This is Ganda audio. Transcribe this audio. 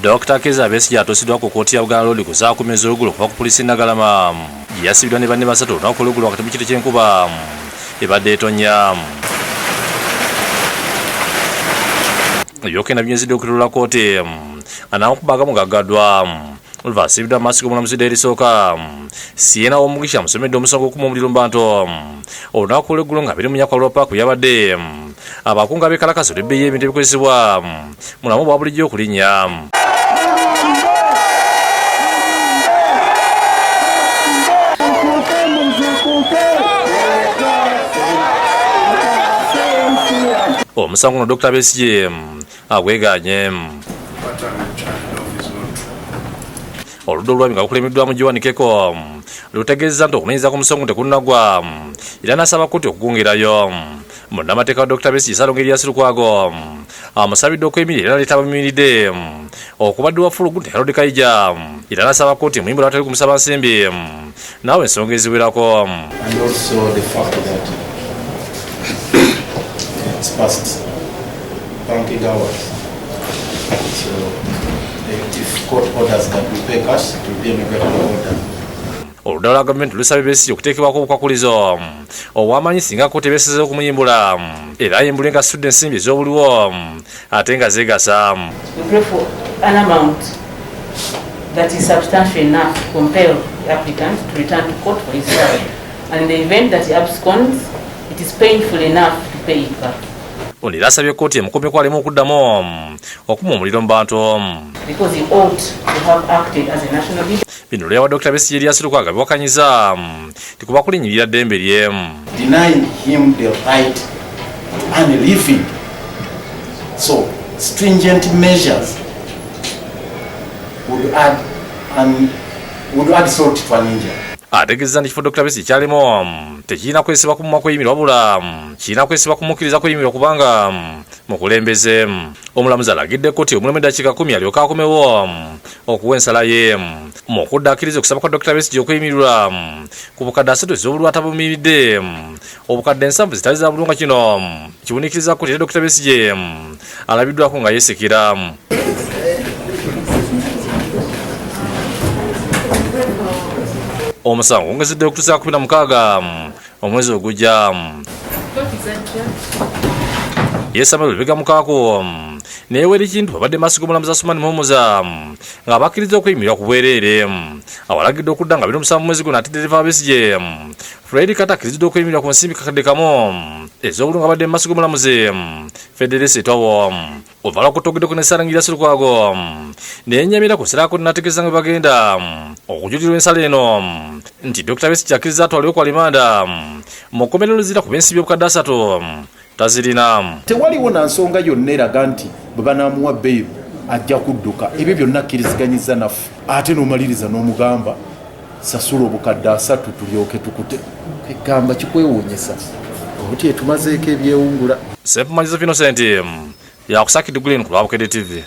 Dr. Kizza Besigye atuusiddwa ku kkooti ya Buganda Road ku ssaawa 10 ez'olweggulo okuva ku poliisi Nagalama gye yasibiddwa ne banne basatu olunaku olweggulo wakati mu kiro ky'enkuba ebadde etonnya. Ebyokenda binyuziddwa okwetooloola kkooti nga n'amakubo agamu gaggaddwa. Oliver asiibiddwa mu maaso g'omulamuzi erisooka Siena Omugisha amusomedde omusango gw'okukuma omuliro mu bantu olunaku olw'eggulo nga biri mu Nyakwalwa Park yabadde abakungu abeekalakasa olw'ebbeeyi y'ebintu ebikozesebwa mu bulamu obwa bulijjo okulinnya. Omusango guno Dr. Besigye agwegaanye. Oludda olwabi nga lukulembeddwamu Joan Keko lutegeezezza nti okunoonyereza ku musango tekunnagwa era n'asaba kkooti okugwongerayo. Munnamateeka wa Dokita Besigye Ssalongo Erias Lukwago amusabidde okweyimirira era naleeta abamuyimiridde okubadde wa Fulugu nti Harold Kaija era n'asaba kkooti emuyimbule awatali kumusaba nsimbi naawe ensonga eziwerako. And also the fact that it's past banking hours. So if court orders that we pay cash, it will be a negative order. Oludda lwa gavumenti lusabye Besigye okuteekebwako obukwakulizo obw'amanyi singa kkooti ebeesezeewo okumuyimbula era ayimbulwe nga asitudde ensimbi ez'obuliwo ate nga zeegasa. We pray for an amount that is substantial enough to compel the applicant to return to court for his trial. And in the event that he absconds, it is painful enough to pay it back. Ono era asabye kkooti emukomeko aleme okuddamu okuma omuliro mu bantu. Because he ought to have acted as a national leader. Bino looya wa Dokita Besigye Erias Lukwago abiwakanyiza nti kuba kulinnyirira ddembe lye. Denying him the right to earn a living. So stringent measures would add an, would add salt to an injury. Ategeezezza nti ekifo Dokita Besigye kyalimu tekirina kwesiba ku mumwa kweyimirwa wabula kirina kwesiba ku mukkiriza kweyimirwa kubanga mukulembeze. Omulamuzi alagidde kkooti emulemu eddakiika 10 alyoke akomewo okuwa ensala ye. Mu kudda akkiriza okusaba kwa Dokita Besigye okweyimirirwa ku bukadde 3 ez'obulwa atabumiridde obukadde 70 zitali za bulunga kino kiwuniikiriza kkooti era Dokita Besigye alabiddwako nga yeesekera. Omusango gwongezedde okutuusa 16 omwezi ogujja. Ye Samuel Lubega Mukaaku ne Yoweri Kintu babadde maaso g'omulamuzi Asuman Muhumuza nga bakkiriza okuyimirwa ku bwereere. Awalagidde okudda nga 27 mwezi guno ate ddereeva wa Besigye Fred Kata akkiriziddwa okuyimirwa ku nsimbi kakadde kamu ez'obulungi abadde mu maaso g'omulamuzi Federese Etowo. Ovala okutogeddeko ne Ssalangira Lukwago neyennyamira ku nsala kkooti n'ategeeza nga bwe bagenda okujulirwa ensala eno nti Dokita Besigye akkiriza atwalibwe ku alimanda mu kkomera Luzira kuba ensimbi obukadde 3 tazirina. Tewaliwo na nsonga yonna eraga nti bwe banaamuwa beyiro ajja kudduka. Ebyo byonna akkiriziganyizza naffe. Ate n'omaliriza n'omugamba sasula obukadde 3 tulyoke tukute. Egamba kikwewuunyisa obuti etumazeeko ebyewungula. Ssempa Joseph Innocent yakusakidde Green ku lwa Bukedde TV.